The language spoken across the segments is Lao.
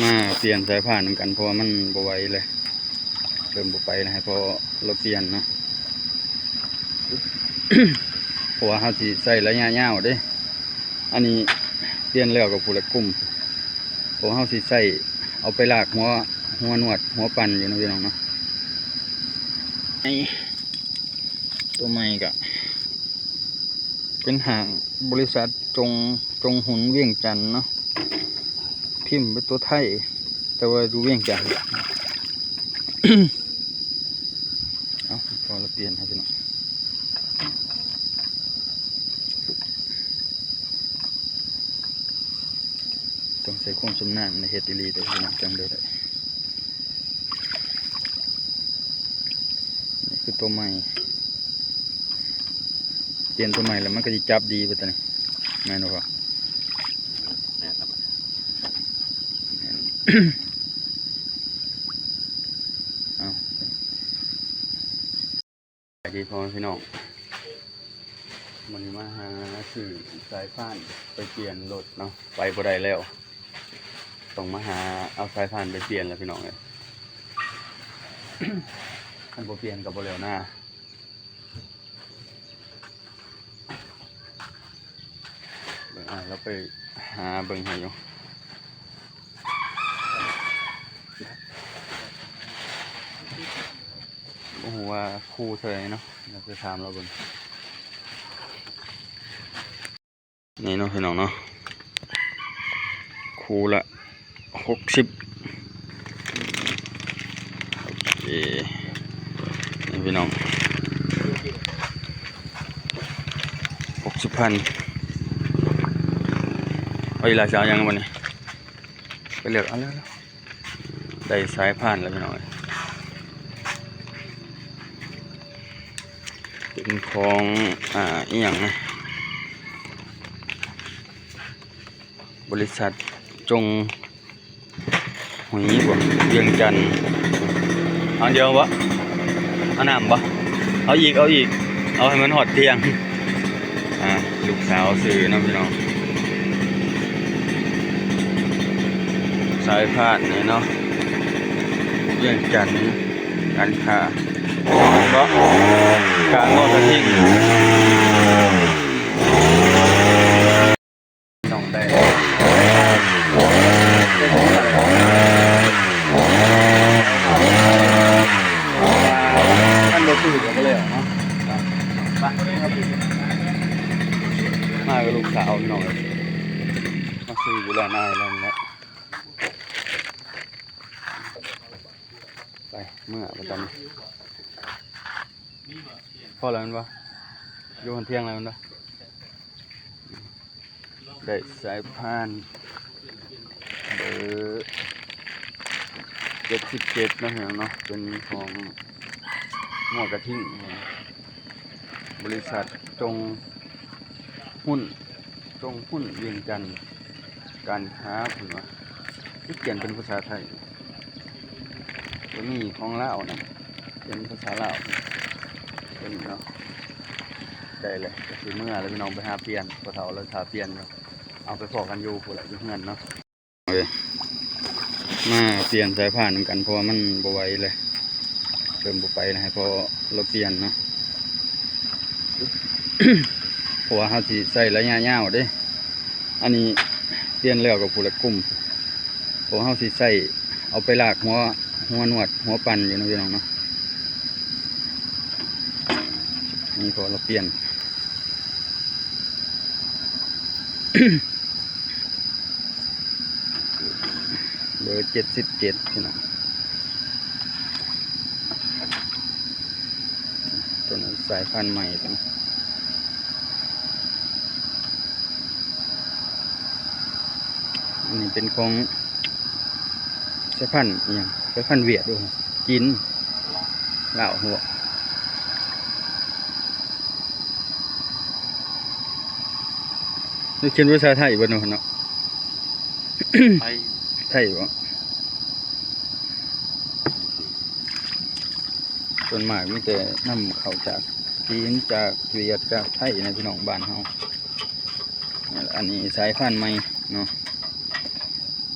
ມາປ່ຽນສາຍພານນຳກັນ ເພາະວ່າມັນບໍ່ໄຫວແລ້ວ ເລີ່ມບໍ່ໄປແລ້ວ ໃຫ້ພໍ່ລາວປ່ຽນເນາະ ເພາະວ່າເຮົາຊິໃຊ້ໄລຍະຍາວເດ້. ອັນນີ້ປ່ຽນແລ້ວກໍຜູ້ລະກຸ່ມ ເພາະວ່າເຮົາຊິໃຊ້ເອົາໄປລາກຫົວ ຫົວນວດ ຫົວປັ່ນຢູ່ເນາະ ພີ່ນ້ອງເນາະ. ໃນຕົວໃໝ່ກໍ ເປັນຫ້າງບໍລິສັດ ຈົງ ຈົງຫຸນ ວຽງຈັນເນາະ ພິມເປັນຕົວໄທ ແຕ່ວ່າຢູ່ວຽງຈັນ. ເອົາ ພໍລະປ່ຽນໃຫ້ພີ່ນ້ອງ ຕ້ອງໃຊ້ຄວາມຊຳນານໃນເຮັດອີ່ຫຼີເດີພີ່ນ້ອງ ຈັ່ງໄດ້. ນີ້ຄືຕົວໃໝ່ ປ່ຽນຕົວໃໝ່ແລ້ວມັນກໍຊິຈັບດີໄປຕົວນີ້ ແມ່ນບໍ່ພໍ່? ແມ່ນແລ້ວບັດນີ້ ແມ່ນ ເອົາ ສະບາຍດີພໍ່ແມ່ພີ່ນ້ອງ ມື້ນີ້ມາຫາຊື້ສາຍພານໄປປ່ຽນລົດເນາະ ໄປບໍ່ໄດ້ແລ້ວ ຕ້ອງມາຫາເອົາສາຍພານໄປປ່ຽນແລ້ວພີ່ນ້ອງເອີຍ ຄັນບໍ່ປ່ຽນກໍບໍ່ແລ້ວນາ. ເບິ່ງອ້າຍລາວໄປຫາເບິ່ງໃຫ້ຢູ່ ບໍ່ຮູ້ວ່າຄູ່ເທົ່າໃດເນາະ ດຽວໄປຖາມລາວເບິ່ງ. ນີ້ເນາະພີ່ນ້ອງເນາະ ຄູ່ລະຫົກສິບ ໂອເຄ ນີ້ພີ່ນ້ອງ ຫົກສິບພັນ. ເອົາອີ່ຫຼ້າຊິເອົາຫຍັງບັດນີ້ ໄປເລືອກເອົາເລີຍ. ໄດ້ສາຍພານແລ້ວພີ່ນ້ອງເອີຍ ເປັນຂອງ ອ່າ ອີ່ຫຍັງນະ ບໍລິສັດ ຈົງຫຸຍ ບໍ່ ວຽງຈັນ. ເອົາດຽວບໍ່ ເອົານ້ຳບໍ່ ເອົາອີກ ເອົາອີກ ເອົາໃຫ້ມັນຮອດທ່ຽງ. ອ່າ ລູກສາວຊື້ນຳພີ່ນ້ອງ ສາຍພານນີ້ເນາະ ວຽງຈັນ ການຄ້າ ເກາະກາງງອກກະທິງ ນ້ອງໄດ້ ຄັນບໍ່ຖືກກໍບໍ່ແລ້ວເນາະ. ມາກັບລູກສາວພີ່ນ້ອງເອີຍ ມາຊື້ຢູ່ຮ້ານອ້າຍລາວນີ້ແຫຼະ ໄປ ເມືອໄປຕອນນີ້ ພໍແລ້ວແມ່ນບໍ່? ຢູ່ຫັ້ນທ່ຽງແລ້ວແມ່ນບໍ່? ໄດ້ສາຍພານເບີເຈັດສິບເຈັດເນາະ ເນາະ ເປັນຂອງງອກກະທິງ ບໍລິສັດ ຈົງຫຸນ ຈົງຫຸນ ວຽງຈັນ ການຄ້າ ເພິ່ນວ່າ ຄືຂຽນເປັນພາສາໄທ ໂຕນີ້ຂອງລາວນະ ເປັນພາສາລາວ ໂຕນີ້ເນາະ. ໄດ້ແລ້ວ ກໍຊິເມືອແລ້ວພີ່ນ້ອງ ໄປຫາປ່ຽນ ພໍ່ເຖົ້າລາວຖ້າປ່ຽນຢູ່ ເອົາ ໄປພໍ້ກັນຢູ່ພຸ້ນແຫຼະ ຢູ່ເຮືອນເນາະ. ເອີ ມາປ່ຽນສາຍພານນຳກັນ ເພາະວ່າມັນບໍ່ໄຫວແລ້ວ ເລີ່ມບໍ່ໄປແລ້ວ ໃຫ້ພໍ່ລາວປ່ຽນເນາະ ເພາະວ່າເຮົາຊິໃຊ້ໄລຍະຍາວເດ້. ອັນນີ້ປ່ຽນແລ້ວກໍຜູ້ລະກຸ່ມ ເພາະວ່າເຮົາຊິໃຊ້ເອົາໄປລາກຫົວ ຫົວນວດ ຫົວປັ່ນຢູ່ເນາະ ພີ່ນ້ອງເນາະ. ນີ້ພໍລະປ່ຽນ ເບີເຈັດສິບເຈັດ ພີ່ນ້ອງ ໂຕນັ້ນສາຍພານໃໝ່ ໂຕນີ້ ອັນນີ້ເປັນຂອງສາຍພານອີ່ຫຍັງ ສາຍພານຫວຽດ ໂອ້ ຈີນ ລາວ ຫົວ ນີ້ຂຽນພາສາໄທເບິດເນາະ ເນາະ ໄທ ໄທບໍ່? ສ່ວນມາກມີແຕ່ນຳເຂົ້າຈາກຈີນ ຈາກຫວຽດ ຈາກໄທນະ ພີ່ນ້ອງ ບ້ານເຮົາ. ອັນນີ້ສາຍພານໃໝ່ເນາະ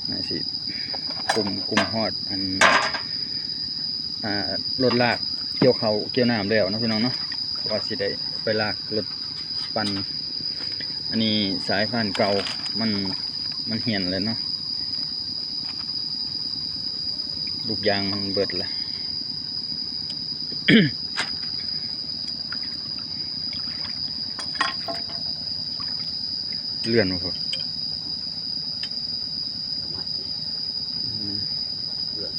ໜ້າຊິ ກຸ່ມ ກຸ່ມຮອດອັນ ອ່າ ລົດລາກກ່ຽວເຂົ້າກ່ຽວນ້ຳແລ້ວເນາະ ພີ່ນ້ອງເນາະ ເພາະວ່າຊິໄດ້ໄປລາກລົດປັ່ນ. ອັນນີ້ສາຍພານເກົ່າ ມັນ ມັນຫ້ຽນແລ້ວເນາະ ລູກຢາງມັນເບິດແລ້ວ. ເລື່ອນບໍ່ພໍ ອືມ ເລື່ອນ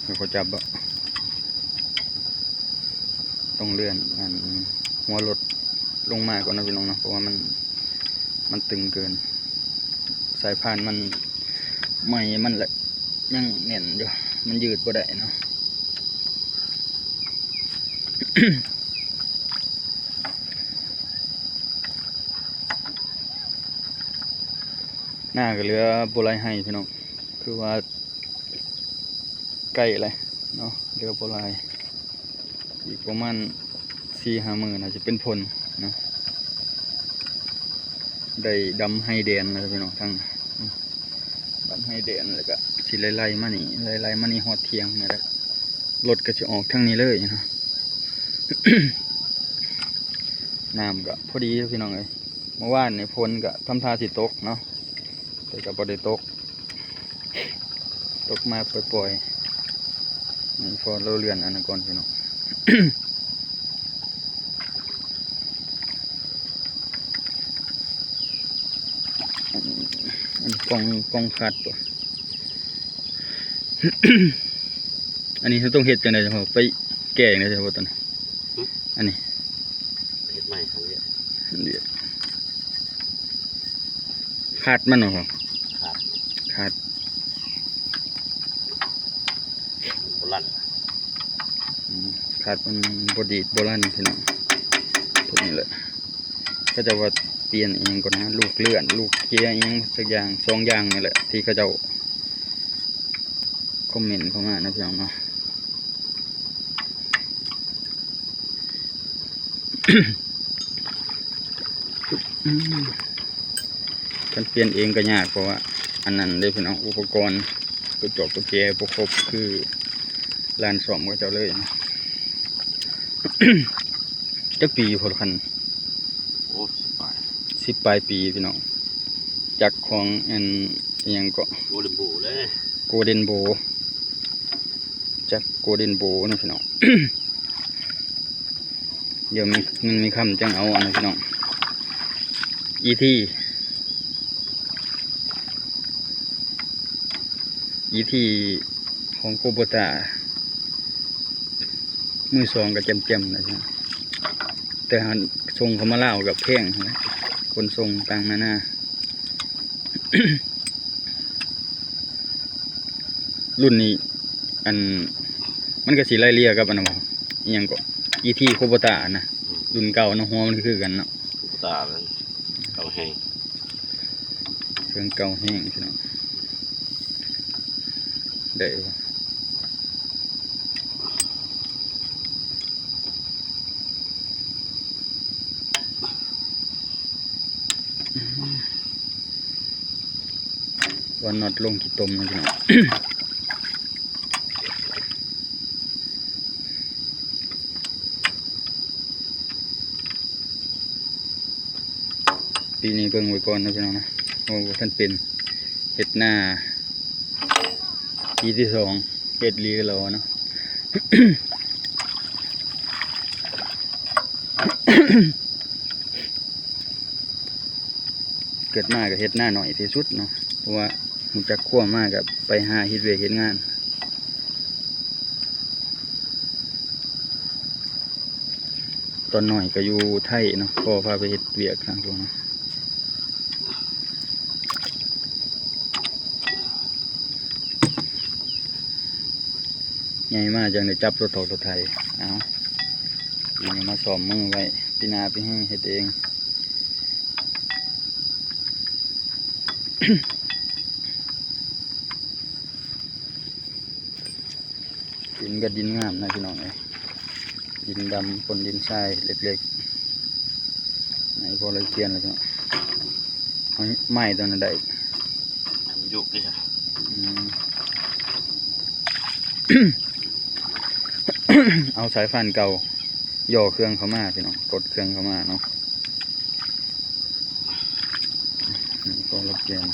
ແລ້ວກໍຈັບບໍ່ ຕ້ອງເລື່ອນອັນຫົວລົດລົງມາກ່ອນເນາະ ພີ່ນ້ອງເນາະ ເພາະວ່າມັນ ມັນຕຶງເກີນ ສາຍພານມັນ ໄມ້ມັນລະຍັງແໜ້ນຢູ່ ມັນຍືດບໍ່ໄດ້ເນາະ. ນາກໍເຫຼືອບໍ່ຫຼາຍໄຮ່ ພີ່ນ້ອງ ຄືວ່າໃກ້ແລ້ວເນາະ ເຫຼືອບໍ່ຫຼາຍ ອີກປະມານສີ່ຫ້າມື້ໜ້າຈະເປັນຜົນເນາະ ໄດ້ດຳໄຮ່ແດນແລ້ວ ພີ່ນ້ອງ ທັງດຳໄຮ່ແດນ ແລ້ວກໍຊິໄລ່ໆມານີ້ ໄລ່ໆມານີ້ຮອດທ່ຽງນີ້ແຫຼະ ລົດກໍຊິອອກທາງນີ້ເລີຍເນາະ. ນ້ຳກໍພໍດີ ພີ່ນ້ອງເອີຍ ເມື່ອວານນີ້ຝົນກໍທຳທ່າຊິຕົກເນາະ ແຕ່ກໍບໍ່ໄດ້ຕົກ ຕົກມາປ່ອຍໆ ໃຫ້ພໍເຮົາເລື່ອນອັນນັ້ນກ່ອນ ພີ່ນ້ອງ. ອັນ ອັນກອງ ກອງຄາດບໍ່ ອັນນີ້ເຮົາຕ້ອງເຮັດຈັ່ງໃດ ໄປແກ້ຈັ່ງໃດ ຕອນນີ້ ຫຶ ອັນນີ້ ເຮັດໃໝ່ ຄັນວຽກ ຄັນວຽກ ຄາດມັນບໍ່ ຄາດ ຄາດ ບໍ່ລັນ ອືມ ຄາດມັນບໍ່ດີດບໍ່ລັນ ພີ່ນ້ອງ ໂຕນີ້ແຫຼະ ເຂົາເຈົ້າວ່າປ່ຽນອີ່ຫຍັງກ່ອນນະ ລູກເລື່ອນ ລູກເຈຍ ອີ່ຫຍັງສັກຢ່າງ ສອງຢ່າງນີ້ແຫຼະ ທີ່ເຂົາເຈົ້າຄອມເມັນເຂົ້າມານະ ພີ່ນ້ອງເນາະ. ຄັນປ່ຽນເອງກໍຍາກ ເພາະວ່າອັນນັ້ນເດ້ ພີ່ນ້ອງ ອຸປະກອນ ກະຈອກກະແຈບໍ່ຄົບຄືຮ້ານສ້ອມເຂົາເຈົ້າເລີຍ. ຈັກປີພຸ້ນລະຄັນ? ໂອ້ ສິບປາຍ ສິບປາຍປີ ພີ່ນ້ອງ. ຈັກຂອງອັນ ອີ່ຫຍັງເກາະ ໂກລເດັນໂບເລີຍ ໂກລເດັນໂບ ຈັກໂກລເດັນໂບເນາະ ພີ່ນ້ອງ. ດຽວມີເງິນມີຄຳຈັ່ງເອົາອັນນັ້ນ ພີ່ນ້ອງ ອີທີ ອີທີຂອງໂຄໂບຕາ ມືສອງກໍແຈ່ມໆ ນະ ແຕ່ຫາກສົ່ງເຂົ້າມາລາວກໍແພງຫັ້ນແຫຼະ ຂົນສົ່ງຕ່າງນານາ. ລຸ້ນນີ້ ອັນ ມັນກໍຊິໄລ່ເລ່ຍກັບອັນນັ້ນບໍ່ ອີ່ຫຍັງເກາະ ອີທີໂຄໂບຕານະ ອືມ ລຸ້ນເກົ່າເນາະ ຫົວມັນຄືກັນເນາະ ໂຄໂບຕາ ເກົ່າແຮງ ເຄື່ອງເກົ່າແຮງ ພີ່ນ້ອງ ໄດ້ບໍ່? ວ່ານັອດລົງຂີ້ຕົມນະ ພີ່ນ້ອງ. ປີນີ້ເບິ່ງໄວ້ກ່ອນນະ ພີ່ນ້ອງນະ ເພາະວ່າບໍ່ທັນເປັນ ເຮັດນາປີທີສອງ ເຮັດລີລາວເນາະ. ເກີດມາກໍເຮັດນາໜ້ອຍທີ່ສຸດເນາະ ເພາະວ່າຮູ້ຈັກຄວາມມາກໍໄປຫາເຮັດວຽກເຮັດງານ. ຕອນນ້ອຍກໍຢູ່ໄທເນາະ ພໍ່ພາໄປເຮັດວຽກທາງພຸ້ນເນາະ. ໃຫຍ່ມາຈັ່ງໄດ້ຈັບລົດຖອກລົດໄຖ. ເອົາ ປີນີ້ມາຊ້ອມມືໄວ້ ປີໜ້າປີຫຶເຮັດເອງ. ດິນກໍດິນງາມນະ ພີ່ນ້ອງເອີຍ ດິນດຳປົນດິນຊາຍເລັກໆ. ໃຫ້ພໍໄດ້ປ່ຽນແລ້ວເນາະ ເອົາໄມ້ຕົວນັ້ນໄດ້ ມັນຍຸກເດ້. ອືມ ເອົາສາຍພານເກົ່າ ຍໍເຄື່ອງເຂົ້າມາ ພີ່ນ້ອງ, ກົດເຄື່ອງເຂົ້າມາເນາະ. ນີ້ກໍລະປ່ຽນ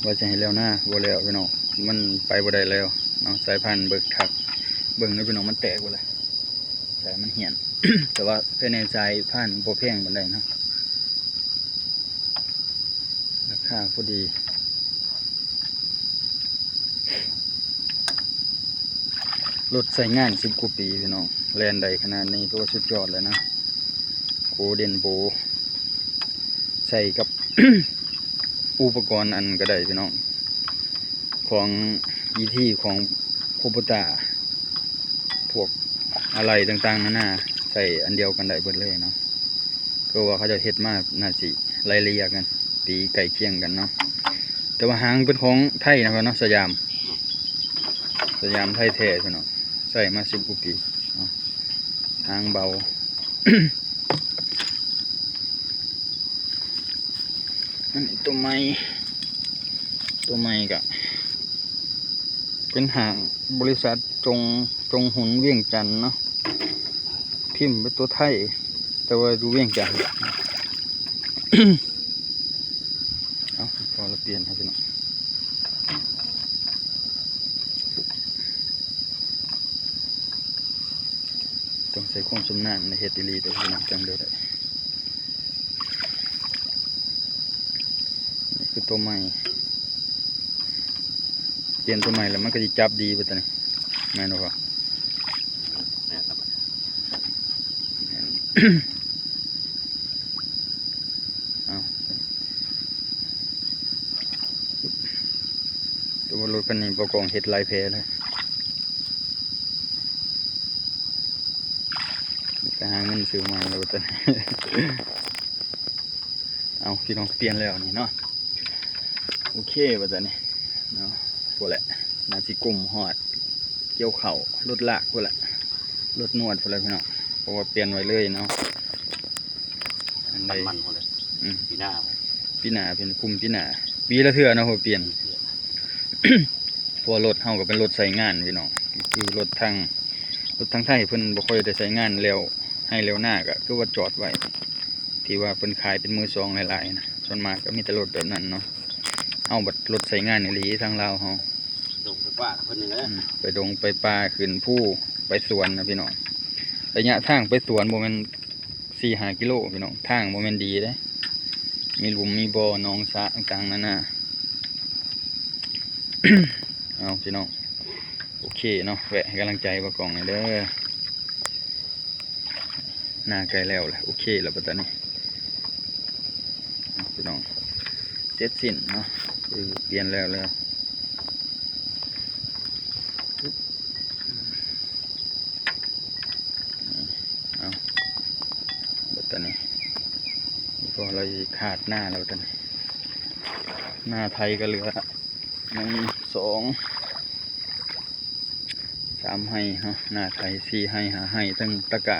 ວ່າຈະໃຫ້ແລ້ວນາ ບໍ່ແລ້ວ ພີ່ນ້ອງ, ມັນໄປບໍ່ໄດ້ແລ້ວເນາະ. ສາຍພານເບິ່ງຄັກ ເບິ່ງເດີພີ່ນ້ອງ, ມັນແຕກເບິດແລ້ວ, ສາຍມັນຫ້ຽນ. ແຕ່ວ່າພາຍໃນສາຍພານບໍ່ແພງປານໃດເນາະ. ລາຄາພໍດີ. ລົດໃຊ້ງານສິບກວ່າປີ ພີ່ນ້ອງ, ແລ່ນໄດ້ຂະໜາດນີ້ ຖືວ່າສຸດຍອດແລ້ວນະ. ໂກເດັນໂບ ໃສ່ກັບ ອຸປະກອນອັນກໍໄດ້ ພີ່ນ້ອງ, ຂອງອີທີ ຂອງໂຄໂບຕາ ພວກອາໄຫຼ່ຕ່າງໆນານາ ໃສ່ອັນດຽວກັນໄດ້ເບິດເລີຍເນາະ. ຄືວ່າເຂົາເຈົ້າເຮັດມາໜ້າຊິໄລ່ເລຍກັນ ປີໃກ້ຄຽງກັນເນາະ. ແຕ່ວ່າຫາງເປັນຂອງໄທນະເນາະ, ສະຫຍາມ ສະຫຍາມໄທແທ້ພີ່ນ້ອງ, ໃຊ້ມາສິບກວ່າປີເນາະ. ຫາງເບົາ. ອັນນີ້ຕົວໃໝ່ ຕົວໃໝ່ກະເປັນຫ້າງບໍລິສັດ ຈົງ ຈົງຫຸນ ວຽງຈັນເນາະ, ພິມເປັນຕົວໄທ ແຕ່ວ່າຢູ່ວຽງຈັນ. ເອົາ ພໍລະປ່ຽນໃຫ້ພີ່ນ້ອງ, ຕ້ອງໃຊ້ຄວາມຊຳນານໃນເຮັດອີ່ຫຼີເດີພີ່ນ້ອງ, ຈັ່ງເດີໄດ້. ນີ້ຄືຕົວໃໝ່, ປ່ຽນຕົວໃໝ່ແລ້ວມັນກໍຊິຈັບດີເບິດຕົວນີ້ ແມ່ນບໍ່ພໍ່? ແມ່ນແລ້ວບັດນີ້ ແມ່ນ. ເອົາ ແຕ່ວ່າລົດຄັນນີ້ບໍ່ກອງເຮັດຫຼາຍແຜເລີຍ, ໄປຫາເງິນຊື້ໃໝ່ແລ້ວບັດນີ້. ເອົາ ພີ່ນ້ອງ, ປ່ຽນແລ້ວນີ້ເນາະ. ໂອເຄ ບັດນີ້ເນາະ, ພຸ້ນແຫຼະ ໜ້າຊິກຸ້ມຮອດກ່ຽວເຂົ້າ ລົດລາກພຸ້ນແຫຼະ, ລົດນວດພຸ້ນແຫຼະພີ່ນ້ອງ, ເພາະວ່າປ່ຽນໄວ້ເລີຍເນາະ. ອັນໃດ ມັນພຸ້ນແຫຼະ ອືມ ປີໜ້າ ປີໜ້າ ເປັນກຸ້ມປີໜ້າ, ປີລະເທື່ອເນາະ ເພາະປ່ຽນ ເພາະວ່າລົດເຮົາກໍເປັນລົດໃຊ້ງານພີ່ນ້ອງ, ຄືລົດທາງ ລົດທາງໄທເພິ່ນບໍ່ຄ່ອຍໄດ້ໃຊ້ງານແລ້ວ ໄຮ່ແລ້ວນາ ກໍຄືວ່າຈອດໄວ້ ທີ່ວ່າເພິ່ນຂາຍເປັນມືສອງຫຼາຍໆນະ, ສ່ວນມາກກໍມີແຕ່ລົດແບບນັ້ນເນາະ. ເຮົາບັດລົດໃຊ້ງານອີ່ຫຼີທາງລາວເຮົາ ລົງໄປປ່າເພິ່ນນີ້ແຫຼະ ອືມ ໄປດົງໄປປ່າ ຂຶ້ນພູໄປສວນນະພີ່ນ້ອງ. ໄລຍະທາງໄປສວນບໍ່ແມ່ນສີ່ຫ້າກິໂລພີ່ນ້ອງ, ທາງບໍ່ແມ່ນດີເດ້, ມີຫຼຸມມີບໍ່ ໜອງສະຕ່າງໆນານາ. ເອົາ ພີ່ນ້ອງ ໂອເຄເນາະ, ແວະໃຫ້ກຳລັງໃຈບ່າວກອງແດ່ເດີ. ນາໃກ້ແລ້ວແຫຼະ ໂອເຄແລ້ວບັດຕານີ້ ເອົາ ພີ່ນ້ອງ ເສັດສິ້ນເນາະ, ຄືປ່ຽນແລ້ວແລ້ວ. ເອົາ ບັດຕານີ້ ນີ້ພໍລະຊິຄາດນາແລ້ວບັດຕານີ້, ນາໄຖກໍເຫຼືອ ໜຶ່ງ ສອງ ສາມໄຮ່ເນາະ, ນາໄຖສີ່ໄຮ່ຫ້າໄຮ່ ທັງຕະກ້າ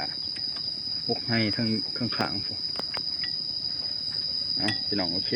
ຫົກໄຮ່ ທັງຂ້າງໆພຸ້ນ. ເອົາ ພີ່ນ້ອງ ໂອເຄ